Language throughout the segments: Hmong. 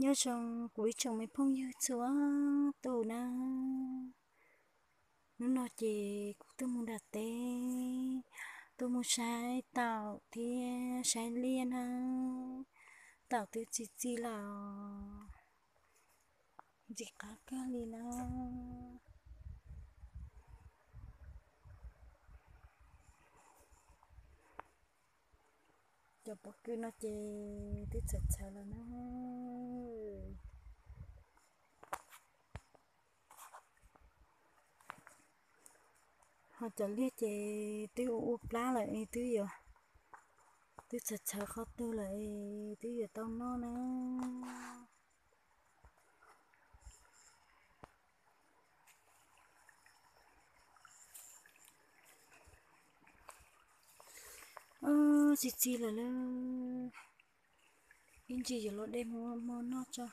Nyob zoo kuv ib tsoom me phooj ywg txhua tus na. Hnub no ces kuv tuaj mus nram teb, tuaj mus saib taum thiab saib liaj na. Taum twb txi txiv lawm, ntxim qab kawg li na. Cov pob kws no ces twb txhawv txhawv lawm na. Ho cov liaj ces twb ua ua plab lawm es twb yuav, twb txhawv txhawv qhov twg lawm es twb yuav tau noj na. Txi txiv lawm lauj, ib ntsis yuav los de mus muag noj tso.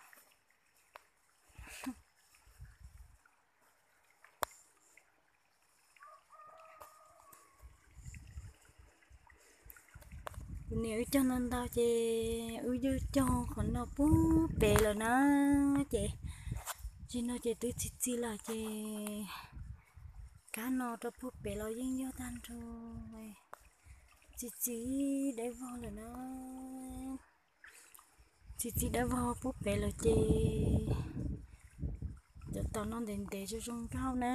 Kuv niam wb cog ntau ntau ces wb yeej cog qhov no puag pem lawm na. Ces tsis no ces twb txi txiv lawm ces kab no rau puag pem los yeej yog tag nrho, txi txiv dawb vog lawm na. Txi txiv dawb vog puag pem lawm ces cov taum no ntev ntev zoo zoo nkauj na.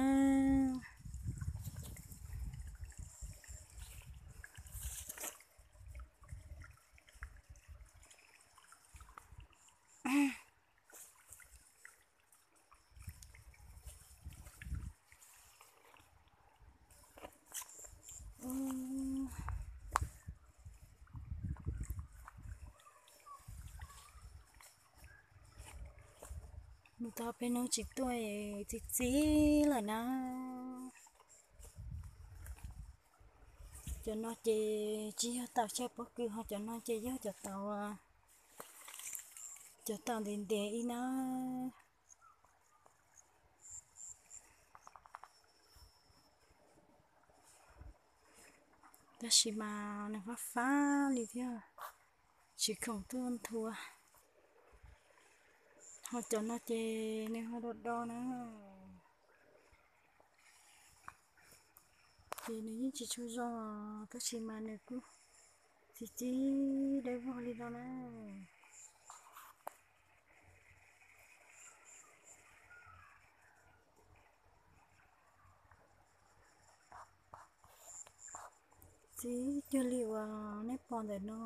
Mus tau peb hnub tsis tuaj txi txiv lawm na. Cov no ces tsis yog taum xyaw pob kws, ho cov no ces yog cov taum, cov taum ntev ntev ib na. Tab sis mas nws fab fab li thiab, tsis khoom tuaj nthua. Ho cov no ces nws ho do do na. Ces nws yeej tsis tshua zoo, tab sis mas nws kuj txi txiv dawb vog li no na. Txi cuag li uas nej pom ntawm no.